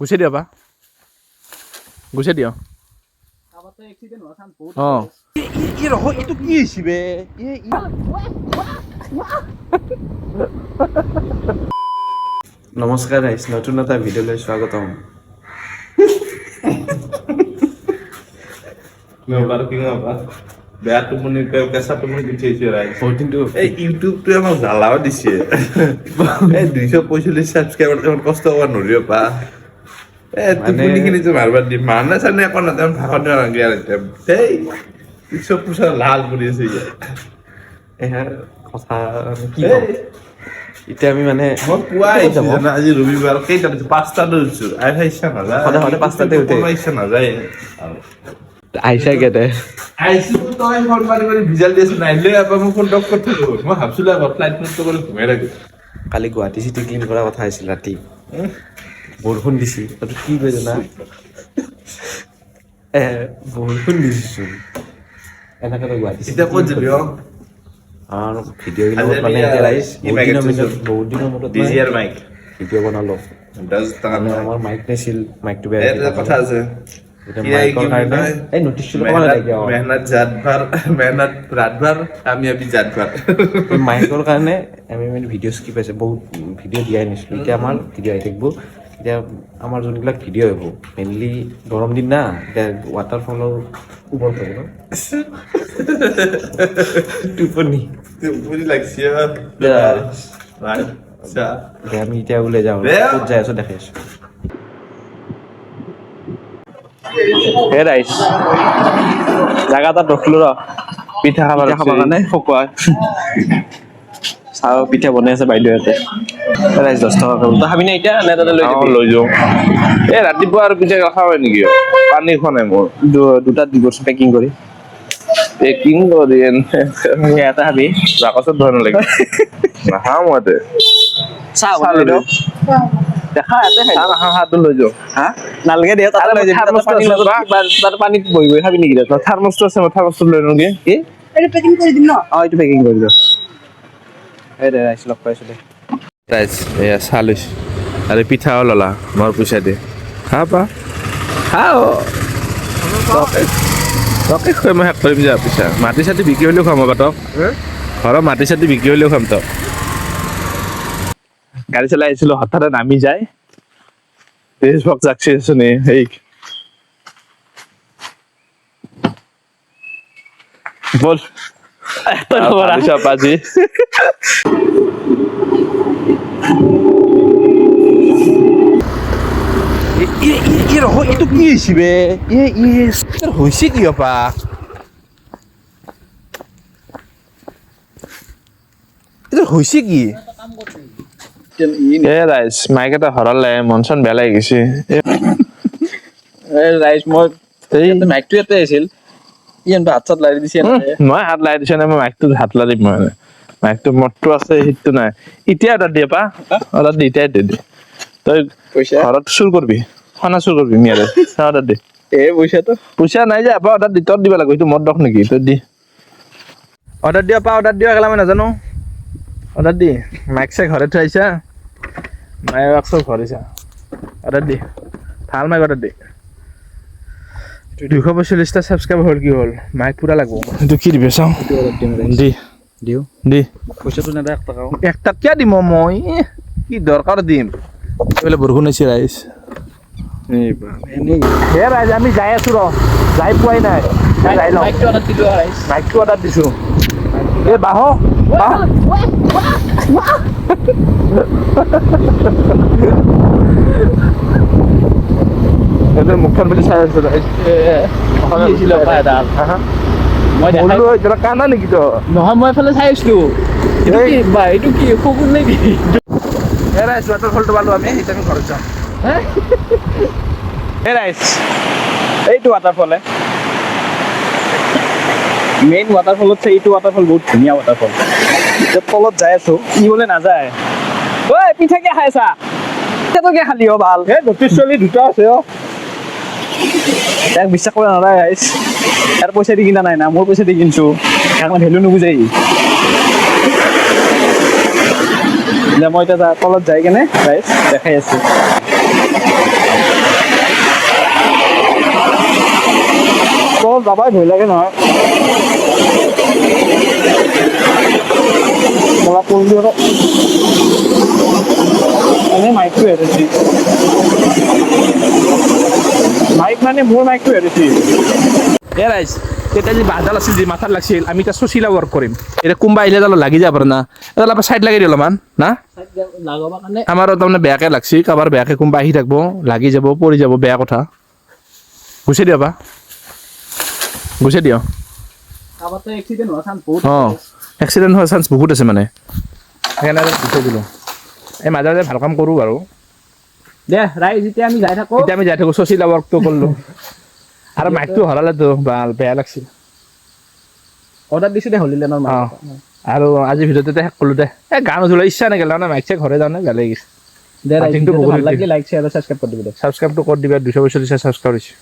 গুচাই দিয়া বা, গুচাই দিয়া। অঁ, এইটো কি হৈছে বে? নমস্কাৰ ৰাইজ, নতুন এটা ভিডিঅ'লৈ স্বাগতম। বেয়া টোপনি, কেঁচা টোপনি উঠি আহিছে ৰাইজ। বহুত দিনটো এই ইউটিউবটোৱে আমাক জ্বালাও দিছে। এই 245 ছাবস্ক্ৰাইবাৰ ইমান কষ্ট কৰিব নোৱাৰিব পা। এই টোপনিখিনিতো মাৰবা দিম মানে চানে একো নাযায়, ভাষণ দিব নালাগে আৰু এতিয়া। এই চব পুচা লাল পৰি আছে এতিয়া। এয়া কথা কি ক'ম এতিয়া আমি মানে মই পুৱা আহিছো জানা, আজি ৰবিবাৰ। কেইটাত উঠিছো? 5টাত উঠিছো। আহিব ইচ্ছা নাযায়। সদায় সদায় 5টাতে উঠে। কৰিব ইচ্ছা নাযায়। আহিছা কেইটাই? আহিছো, তই ফোন মাৰি মাৰি ভিজাল দি আছো, নাহিলে এবাৰ মই ফোন অফ কৰি থাকো। মই ভাবছিলো এবাৰ ফ্লাইট মোডটো কৰি ঘুমাই থাকো। কালি গুৱাহাটী চিটি ক্লিন কৰাৰ কথা আছিল, ৰাতি বৰষুণ দিছি। তই কি কয় জানা, এ বৰষুণ দিছিচোন, এনেকে তই গুৱাহাটী এতিয়া ক'ত যাবি? অ। আমাৰ ভিডিঅ' বিলাকত আজি মানে আমি, এতিয়া ৰাইজ কি বহুত মাইক দিনৰ আনিছো? মূৰত, বহুত দিনৰ মূৰত ডিজিআৰ মাইক। ভিডিঅ' বনালো। 10 টকা। মানে আমাৰ মাইক নাছিল, মাইকটো বেয়া এই হৈছিল। এটা কথা আছে। এতিয়া কি মাইকৰ কি বুলি কাৰণে কয়? এই নটিচটো ক'ব নালাগে। অ। মেহনত জাত ভাৰ, মেহনত ৰাত ভাৰ, কামিয়াবী জাত ভাৰ। এই মাইকৰ কাৰণে আমি মানে ভিডিঅ' স্কিপ আছে, বহুত ভিডিঅ' দিয়াই নাছিলোঁ। এতিয়া আমাৰ ভিডিঅ' আহি থাকিব। এতিয়া আমাৰ যোনবিলাক ভিডিঅ' আহিব, মেইনলি গৰম দিন না, এতিয়া ৱাটাৰফলৰ ওপৰত হ'ব ন। টোপনি। টোপনি লাগছে। আচ্ছা। এতিয়া আমি এতিয়া ওলাই যাওঁ। দে। ক'ত যাই আছোঁ দেখাই আছোঁ। হে ৰাইজ, জাগা এটাত ৰখিলো ৰ। পিঠা খাব। পিঠা খাবৰ কাৰণে। ফকুৱা। চাহ পিঠা বনাই আছে বাইদেউহঁতে। ৰাইজ, 10 টকা তই খাবি নে এতিয়া নে তাতে লৈ যাবি? লৈ যাওঁ। এই ৰাতিপুৱা আৰু পিঠা খাব নেকি? পানী খোৱা নাই মোৰ। দুটা দিবচোন পেকিং কৰি। পেকিং কৰি এটা খাবি। বাকচত ধৰা নালাগে, নাখাওঁ মই ইয়াতে। চাহ চাহ বনাই ল'বি। দিওঁ। দেখা, ইয়াতে খাই। চাহ নাখাওঁ, হাতটো লৈ যাওঁ। হা, নালাগে দিয়া, তাতে আৰে লৈ যাবি। তাতে থাৰ্মছটো পানীৰ আছে লগত বা? তাতে পানীত বহি বহি খাবি নেকি তাত? থাৰ্মছটো আছে, মই থাৰ্মছটো লৈ লওঁ নেকি? কি? এইটো পেকিং কৰি দিম ন? অ, এইটো পেকিং কৰি দিওঁ। এই দে ৰাইজ, লগ পাইছো দে। ৰাইজ, এয়া চাহ লৈছোঁ আৰু পিঠাও ল'লা মোৰ পইচা দি। খা পা, খা। অ, তোকে খুৱাই মই শেষ কৰিম যা। পিঠা মাটি চাটি বিক্ৰী হ'লেও খুৱাম বা তোক। ঘৰৰ মাটি চাটি বিক্ৰী হ'লেও খুৱাম তোক। গাড়ী চলাই আহিছিলোঁ, হঠাতে নামি যায় দেশভক্ত জাগছি নে সেই বল। তই নকৰা। ভাবিছো আজি এইটো কি হৈছে বে? হৈছে কি অপা? এইটো হৈছে কি? এ ৰাইজ, মাইক এটা হৰালে, মন চন বেয়া লাগি গৈছে। এই ৰাইজ, মই এই মাইকটো ইয়াতে আছিল, ই হাত চাত লাৰি দিছে এনেকে। মই হাত লাই দিছো নে? মই মাইকটোত হাত লাৰিম? মই মাইকটো মদটো আছে, সেইটো নাই। এতিয়া অৰ্ডাৰ দিয়ে পা, অৰ্ডাৰ দি, এতিয়াই দি দে তই। পইচা? ঘৰত চুৰ কৰিবি, খানা চুৰ কৰিবি মিয়াৰে। অৰ্ডাৰ দে। এ পইচাটো পইচা নাই যে আপা, অৰ্ডাৰ দি, তই দিব লাগিব। সেইটো মদ দখ নেকি? তই দি, অৰ্ডাৰ দিয়া পা, অৰ্ডাৰ দিয়া। একেলা মই নাজানো। অৰ্ডাৰ দি। মাইক চাইক ঘৰত থৈ আহিছা, মাইক বাক্স ভৰিছা। অৰ্ডাৰ দি, ভাল মাইক অৰ্ডাৰ দি। 245টা ছাবস্ক্ৰাইবাৰ হ'ল, কি হ'ল, মাইক পুৰা লাগব। সেইটো কি দিবি চাওঁ। দি। দিওঁ। দি। পইচাটো নেদা 1 টকাও। 1 টকীয়া দিম মই, কি দৰকাৰ দিম। এইফালে বৰষুণ হৈছে ৰাইজ। এনেই। হে ৰাইজ, আমি যাই আছো ৰ, যাই পোৱাই নাই। যাই লওঁ। মাইকটো অৰ্ডাৰ দিলো ৰাইজ। মাইকটো অৰ্ডাৰ দিছো। এই বাহ বাহ। এইটো মুখখন বুলি চাই আছো ৰাইজ। কি হৈছিল অপা এডাল? মই দেখাই বলো, এতিয়া কানা নেকি তই? নহয়, মই এফালে চাই আছিলো। এইটো কি বা, এইটো কি শগুন নেকি? হে ৰাইজ, ৱাটাৰফলটো পালো আমি, এতিয়া আমি ঘৰত যাম। হে ৰাইজ, এইটো ৱাটাৰফলে মেইন ৱাটাৰফলত, এইটো ৱাটাৰফল বহুত ধুনীয়া ৱাটাৰফল। এতিয়া তলত যাই আছো, ই বোলে নাযায়। ঐ, পিঠা কিয় খাই আছা? পিঠাটো কিয় খালি? অ ভাল। হে নটিচ চলি দুটা আছে অ। ইয়াক বিশ্বাস কৰিব নালাগে গাইছ। ইয়াৰ পইচা দি কিনা নাই না, মোৰ পইচা দি কিনছো। ইয়াক মই ভেলু নুবুজে ই। এতিয়া মই এতিয়া তলত যাই কেনে গাইছ দেখাই আছো। যাবাই ভয় লাগে নহয়। মই পৰলি আৰু এনেই মাইকটো হেৰাইছি। মাইক মানে মোৰ মাইকটো হেৰাইছি। এ ৰাইজ, তেতিয়া যি বাঁহডাল আছিল যি মাথাত লাগছিল, আমি এতিয়া চচিলা ৱৰ্ক কৰিম। এতিয়া কোনোবা আহিলে তাল লাগি যাব পাৰে না, এডাল আপাৰ চাইড লাগি দিওঁ অলপমান না। লাগাব কাৰণে। আমাৰো তাৰমানে বেয়াকে লাগছি, কাৰোবাৰ বেয়াকে কোনোবা আহি থাকিব, লাগি যাব, পৰি যাব, বেয়া কথা। গুচি দিওঁ বা গুচি দিওঁ। কাৰোবাৰ এক্সিডেণ্ট হোৱা চান্স বহুত। অঁ, এক্সিডেণ্ট হোৱাৰ চান্স বহুত আছে, মানে সেইকাৰণে আৰু গুচাই দিলোঁ। এই মাজে মাজে ভাল কাম কৰোঁ বাৰু। দে ৰাইজ, এতিয়া আমি যাই থাকো। এতিয়া আমি যাই থাকোঁ, চচিলা ৱৰ্কটো কৰিলোঁ আৰু মাইকটো হৰালেতো ভাল বেয়া লাগছিল। অৰ্ডাৰ দিছো দে হলিলেনৰ। অঁ, আৰু আজি ভিডিঅ'টোতে শেষ কৰিলোঁ দে। এই গান উজলাই ইচ্ছা নেগেল না, মাইক চাইক ঘৰে যাওঁ নে, বেয়া লাগি গৈছে। দে ৰাইজ, কিন্তু ভিডিঅ'টো বহুত ভাল লাগিলে লাইক, শ্বেয়াৰ আৰু ছাবস্ক্ৰাইব কৰি দিবি দে। ছাবস্ক্ৰাইবটো কৰি দিবা, 245 ছাবস্ক্ৰাইব হৈছে।